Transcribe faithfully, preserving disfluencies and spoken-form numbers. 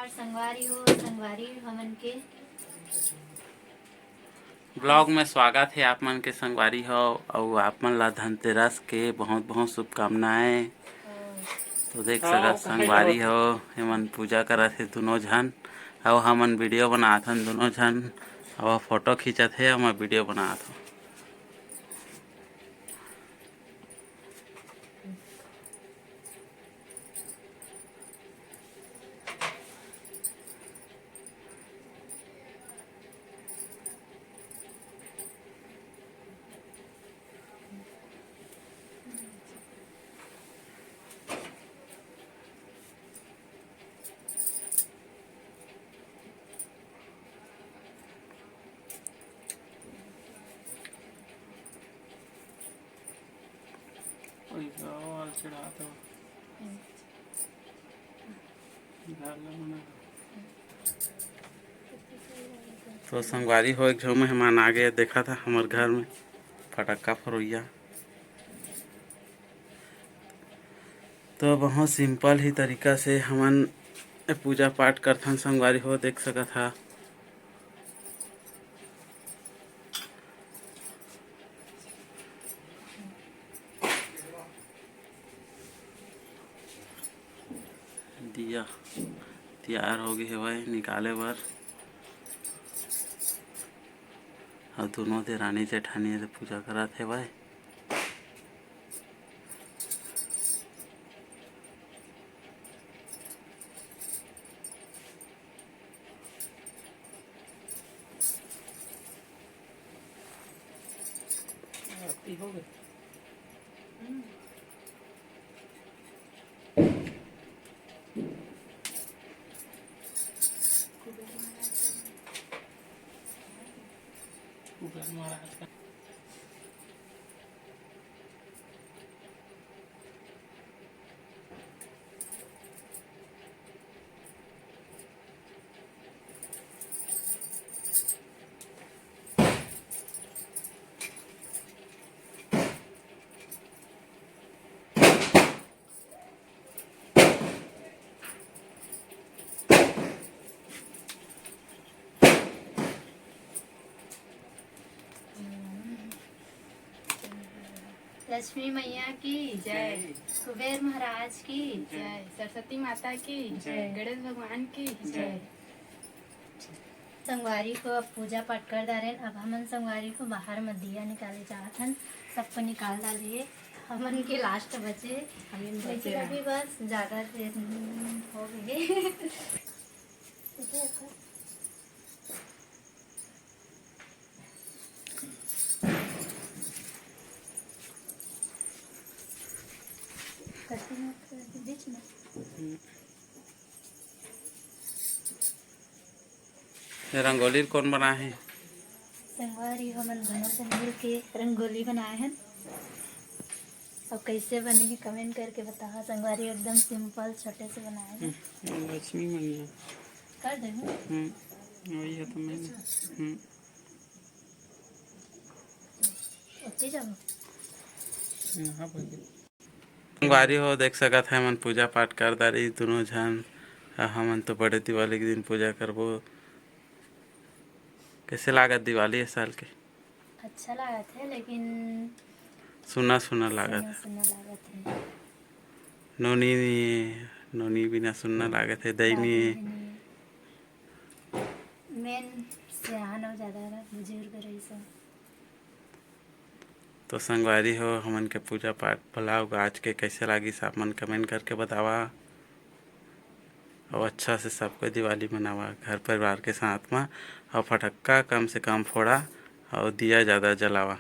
संगवारी हो, संगवारी हमन के vlog में स्वागत हे आप मन के संगवारी हो, अउ आप मन ला धनतेरस के बहुत बहुत शुभकामनाएं। तो देख सकत संगवारी हो, एमन पूजा करत हे दुनों झन, अउ हमन video बनात हन दुनों झन, अउ फोटो खींचत हे, अउ मैं video बनात हूँ। तो संगवारी हो, एक झो मेहमान आ गए, देखा था हमर घर में फटक्का फरोइया। तो बहुत simple ही तरीका से हमन पूजा पाठ करथन संगवारी हो, देख सकत हा। दिया तैयार हो गए हवय निकाले बर, अउ दोनों देरानी जेठानी एदे पूजा करत हवय। लक्ष्मी मैया की जय। कुबेर महाराज की जय। सरस्वती माता की जय। गणेश भगवान की जय। संगवारी हो, अब पूजा पाठ कर डारेन। अब हमन संगवारी हो बाहर म दिया निकाले चाहत हन, सबको निकाल डाले हे। हमन के last बचे हे, लेकिन अभी बस ज्यादा देर हो गए। ये रंगोली कोन बनाए हे? संगवारी, हमन दोनों जन मिल के रंगोली बनाए हन। अब कैसे बने हे, comment करके बताहा संगवारी। एकदम simple, छोटे से बनाए हन। हम्म, लक्ष्मी मैया। कर दे हूँ। हम्म, वही है तो मैंने। हम्म। ओते जाओ। यहाँ पर। संगवारी हो, देख सकत हे, हमन पूजा पाठ कर डारे दोनों झन। अ, हमन तो बड़े दिवाली के दिन पूजा करबो। कैसे लागत दिवाली ए साल के? अच्छा लागत हे, लेकिन सुन्ना सुन्ना लागत सुन्ना हे। सुन्ना लागत हे। नोनी नइ हे, नोनी बिना सुन्ना लागत हे, दई नइ हे। दादी भी नइ हे। Main सियान अउ ज्यादा बुजुर्ग रहिस हे। तो संगवारी हो, हमन के पूजा पाठ vlog आज के कैसे लागिस, आप मन comment करके बतावा। अउ अच्छा से सबको दिवाली मनावा घर परिवार के साथ मा, अउ फटक्का कम से कम फोड़ा, अउ दिया ज्यादा जलावा।